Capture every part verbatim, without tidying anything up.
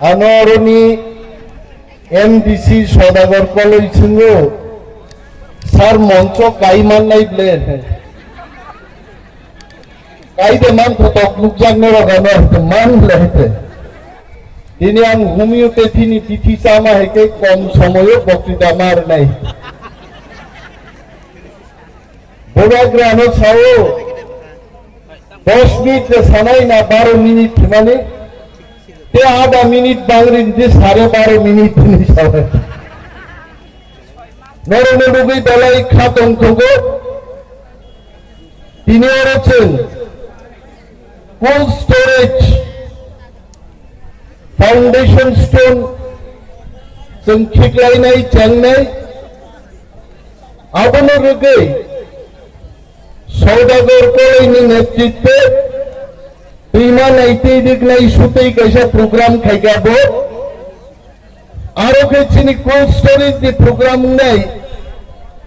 Ano aroni M D C Sodagar koloi swngo, "Sir, moncho kai mannai ble?" Kai de man kotok nukjak norok ano hwnkhe man ble hwnkhe. Tini ang homeopathy ni bithi chama hai khe kom somoyo boktwita ma rwnai. Bubagra no sao, dos minute le sanai na baro minute thwimani, te ada minute bangri je sare baro minute ni sao. Norokno nugwi belai kha tongthogo. Tini oro chwng cold storage foundation stone chwng khiklainai, chengnai. Abono rwgwi Saudagar Koloi ni netritwe twima naitwi riknai sutwi kaisa program khaikha bo. Aro khe chini cold storage ni program wngnai,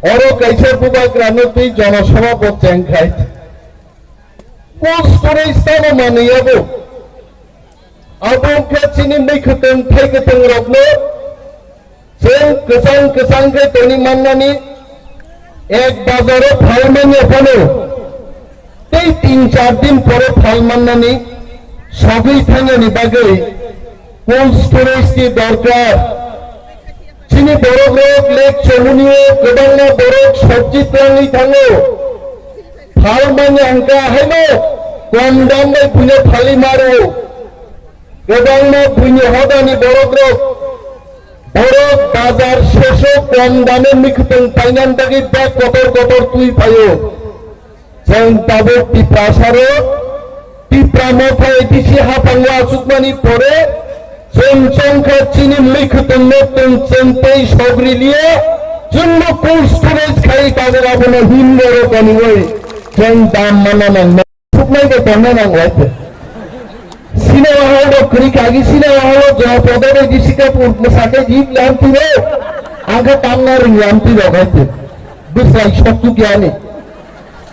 oro kaisa bubagra no twi jonosabha bo chengkhai. Cold storage tamo manwi abo? Abo wngkha chini mui kwthwng, thai kwthwng rokno chwng kwchang kwchang khe toni mannani, ek bazaro phal manya phano tei tin char din pore phal mannani sogwi thangnani bagwi cold storage ni dorkar. Chini borok rok lek chomuni o kwbangma borok sobji twlangwi thango. Phal manya hwnkha haino kom dam bai buino phalwi maro. Kwbangma buini hodani borok rok, borok bazar seso kom dame mwkhwtwng painani bagwi bag kotor kotor twi phaio. Chwng tabuk Tiprasaro, Tipra Motha A D C haphango achukmani pore, chwng chongkha chini mwkhwtwng noktwng chwng tei sogri liya, chwngno cold storage khai tabuk abono himroro toniwi chwng dam mana nangma. Suknai de tongna nangwai te. Cinema hall rok kwrwi kha, agi cinema hall o Jayaprada bai Rishi Kapoor mwsakhe jip lamti rok, angkhe tamna ring lamti rok hai te. Bwsai sokchuk yani.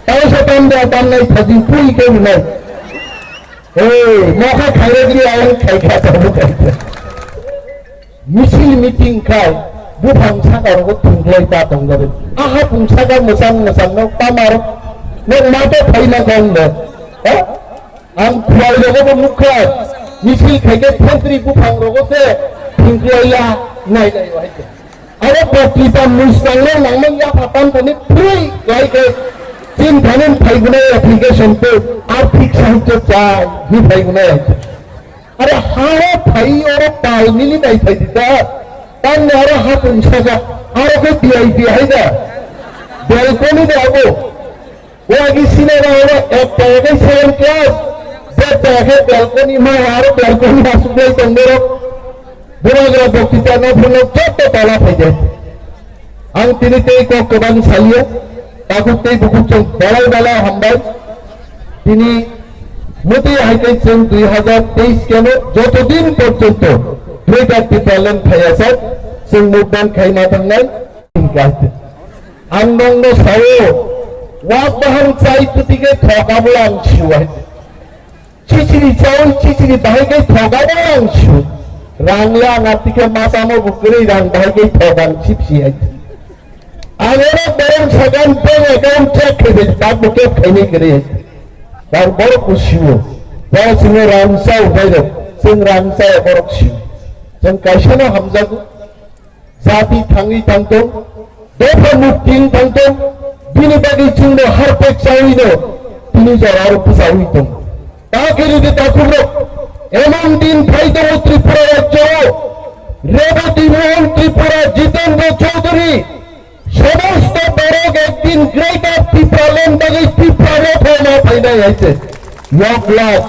Tamo se tam da tam nai phaji pui ke nai. Hey, mokha khairok ni ayang khai kha ta bu khai kha. Misil meeting khai buphang saka rogo thungklai ta tong gari. Aha pung saka mwsang mwsang no tamar no mato phai na kong no. Ha? Ang khwai rogo bo nukha. Misil khai ke thentri buphang rogo se thungklai la nai nai wahai. Aro boktwita mwsangno nangmani yapha tamthani free khlai khe chini thani phaigunai application tei arthik sahajyo chai hi phaigunai. Aro haro phai oro pal mili nai phaidita. Tamni aro hapung saka aro khe V I P haida. Balcony de abo. Wagi sinai rok ek paya khe second class, bek paya khe balcony, mai aro balcony aswk lai tong borok. Borok rok boktwita no phano joto tola phaide. Ang tini tei kok kwbang saliya, takhuk tei bukhuk chwng belai belai hambai. Tini mwtwi hai khe chwng dui hazar teis keno joto din porjonto Greater Tipraland phaiya sak chwng movement khai ma thangnai. Ang nongno sao, wak bahang chai phuti khe thok abo ang sio hai. Chichiri chaui chichiri bahai khe thok abo ang sio. Rang le ang ati khe ma chamo bo kwrwi rang bahai khe thok ang sip si hai. Ang oro borok sagan bank account check khai bai tak bo kep khainai kwrwi hai. Bar borok bo sio. Borok sino rang chao bai rok. Chwng rang chao borok sio. Chwng kaisa no hamjago. Jati thangwi tangtong, dopha mukti wng tangtong, bini bagwi chwngno harpek chawi no tini jora aro bwchawi tong. Ta khe rwdi takhukrok, emon din phai tongo Tripura rajyo o, Reboti Mohan Tripura, Jitendra Chaudhary, somosto borok ekdin Greater Tipraland bagwi Tipra Motha ma phainai hai se. Lok lok,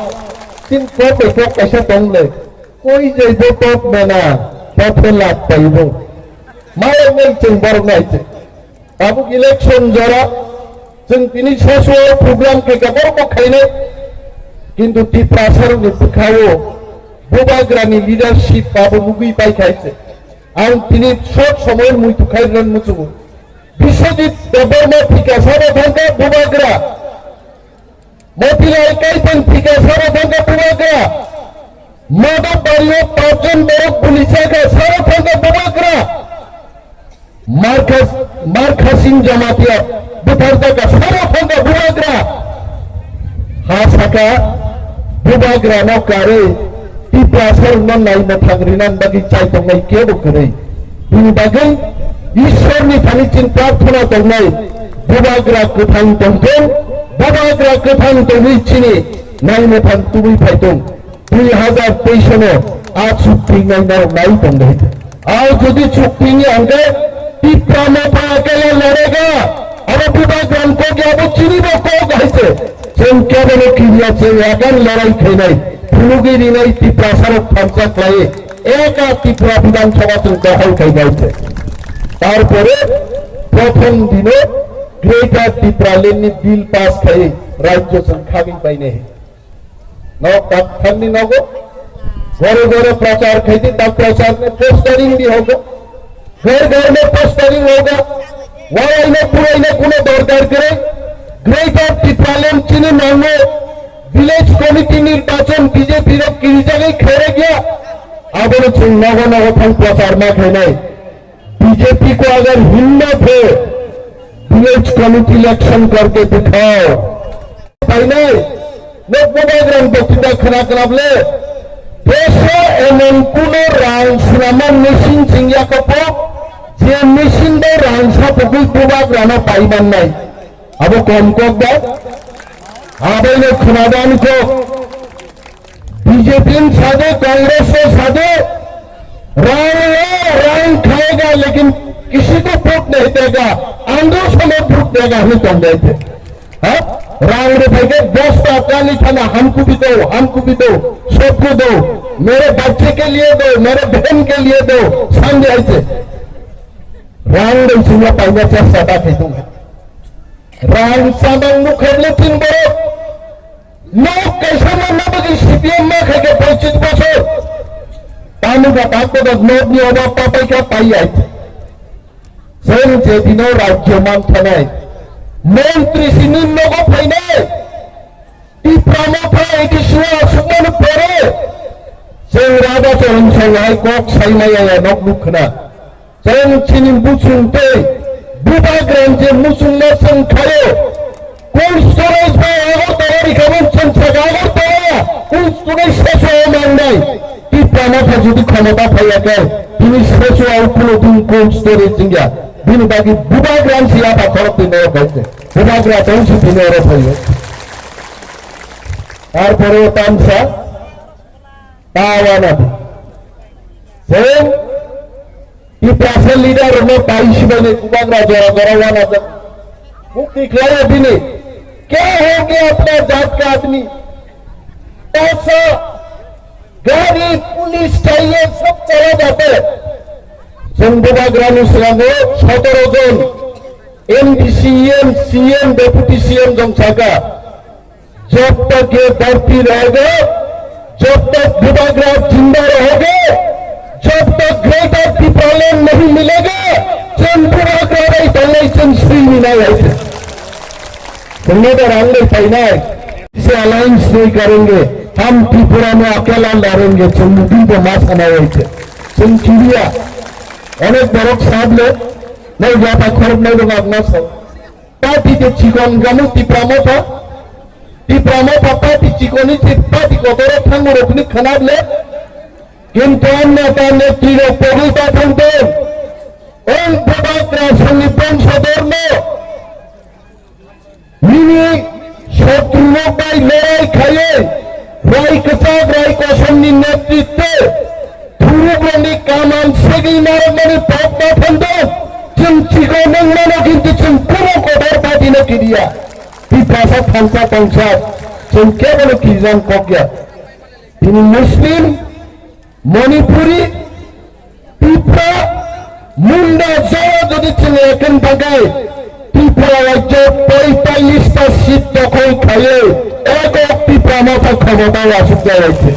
tin kote kok kaisa tong le. Koi jai bo top mena, top khe lak paibo. Mayok nai chwng borok nai chwng. Tabuk election jora, chwng tini sasuo program khe khe borok bo khainai. Kintu Tiprasa rokni bwkhao Bubagrani leadership abo nugwi pai khai se. Ang tini short somoy muitu khai rwna muchungo. Biswajit Debbarma thika sabo thangkha Bubagra. Motilal Kaipan thika sabo thangkha Bubagra. Madhobbario pachjon borok buli chakha, saro thangkha bubagra. Markhas-, Markhasing Jamatia butharjaka, saro thangkha bubagra. Ha saka bubagrano karwi Tiprasarokno naina thangrinan bagwi chaitongnai kebo kwrwi. Bini bagwi Ishwarni thani chini prarthana tongnai, bubagra kwthang tongthung, bubagra kwthang tongwi chini naina thang tubui phaithung. Dui hazar teis no a chukti nai narok nai tong dai. Ai jodi chukti ni angke Tipra Motha akela lorega, abo bubagrani kok ya, abo chini bo kok hai se. Chwng kebo no kiriya, chwng yagan lorai khainai, phunugwi rinai Tiprasarok thansa khlai, eka Tripura Bidhan Sabha chwng dohol khainai se. Tarpore prothom dino Greater Tipraland ni bill pass khai rajyo chwng khagwi painai. Nok dakthani nogo, gore gore prachar khaidi, tak prachar ne postering bhi hoga, ghar ghar mein postering hoga. Walai ne purai ne kuno dorkar kare. Greater Tipraland chini nango, village committee nirbachan B J P rok kiri jagai khere gya. Abono chwng nogo nogo thang prachar ma khainai. B J P ko agar himmat hai, village committee election karke dikhao. Painai, nok mobile rang dokita khana khana ble. Deso emon kuno rang swnamma machine singya kopo, je machine bai rang sapogwi bubagrano paiman nai. Abo kom kok da? Abai no khana dan kok. B J P sade, Congress sade, rang le rang khayega, lekin kisi ko vote nahi dega, andro samay vote dega, hini tong gaye the. Ha? Rang re bhai ke bosta kani thana, humko bhi do, humko bhi do, sabko do, mere bacche ke liye do, mere behen ke liye do, samjhe aise. Rang re chunga paina chesta ta khai tung hai. Rang samang mukher le tin borok. Nok kaisa ma nabagwi C P M ma khaikha poichis bosor. Tamo kha tak kotor nok ni oba papai kha pai ai. Chwng je dino rajyo manthanai. Montri sini nogo phainai. Tipra Motha A D C o asukmani pore. Chwng Radha Charan Song hai kok saimaya ya nok nukhna. Chwng chini muchung tei bubagrani je muchungma chwng khaio, cold storage bai Agartala ni khamung chwng saka Agartala cold storage seso mangnai. Tipra Motha jodi khomota phaiya khe, tini seso au kuno din cold storage wngya. Bini bagwi bubagrani se yapha khorok twi nayo khaise. Bubagra tong se tini oro phaio. Tarpore tamsa ta wana di. Chwng Tiprasa leader rokno pai sibaini bubagra jora jora wanajak. Mukti khlaio bini. Kya ho gaya apna jaat ka aadmi? Aisa gari, police chahiye, sab chala jate. Chwng bubagrani slango sotoro jon M D C, E M, C M, Deputy C M jong saka. जब तक ये धरती रहेगा, जब तक बुबाग्रा जिंदा रहेगा, जब तक ग्रेटर टिप्रालैंड नहीं मिलेगा, चंद्रमा का भाई भले चंद श्री नहीं आए थे। सुनने तो रंग नहीं पाई ना है। इसे अलायंस नहीं करेंगे, हम त्रिपुरा में अकेला लड़ेंगे, चंद्रमा को मास आना हुआ थे। चंद चिड़िया, अनेक बरक साहब ले, नहीं जाता खर्च नहीं लगा अपना सब। Party de chikon gamu Tipra Motha. Tipra Motha party chikoni se party kotoro thango rokni khanable. Kintu anna ta netri rok pogwi ta thangtong. Ong bebak rasongni bongso dormo. Nini shotru rok bai lorai khaiwi. Rai kwchak, rai kosomni netritwe thuruk rokni kaman segwi narwkmani pok ma thangdo. Chwng chikon wng mano, kintu chwng kuno kotor party no kiriya. Tiprasa thansa tongsa, chwng kebono kirijak kok ya. Tini Muslim, Manipuri, Tipra, Munda jora jodi chwng ekeng tangkai, Tripura rajyo poitallis ta seat dokhol khaiwi ekok Tipra Motha khomotao asuk jai raiche.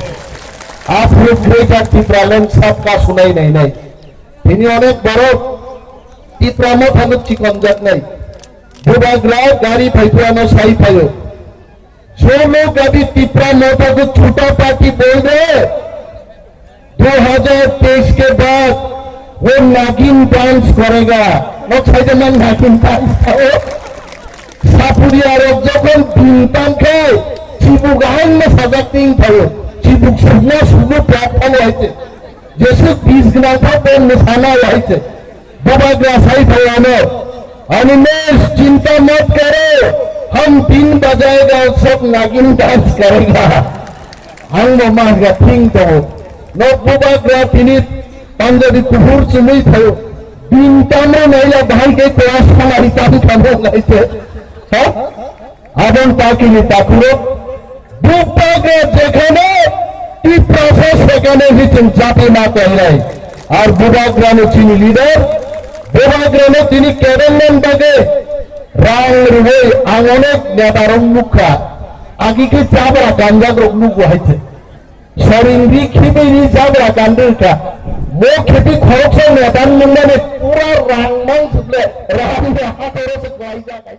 Aphuru Greater Tipraland sabka sunai nainai. Tini onek borok Tipra Motha no chikonjaknai. Bubagra gari phaiphuano sai phaio. जो लोग अभी तिपरा मोर्चा को छोटा पार्टी बोल रहे हैं, दो हज़ार तेईस के बाद वो नागिन डांस करेगा। Nok saide man, नागिन डांस था वो। Sapuria rok jokhon bintang khe chibuk ahai no sajak ting thaio. Chibuk sukma sukma platform hai se. Jesuk bis gwnang tha bo mwsana hai se. Bubagra sai thai ano, "Animesh, chinta mat karo, hum been bajayega, sab nagin dance karega." Ang bo ma ga thing to. No Bubagra tini Punjabi kuphur chumui thaio. Bini tamno naila bahai khe class khamari tam khamung hai se. Ha? Abang takini takhurok. Bubagra jekhane Tiprasa sekhane hiching jati ma kainai. Ar Bubagra no chini leader. Bubagra no tini kebennan bage rang rwui ang onek netarok nukha. Agi khe jabra ganjagrok nugo hai se. Soringri khibini jabra gandri ka. Mo khibi khoroksa netan nungmani pura rang mang suple rang ya hatoro se kwai ja kai.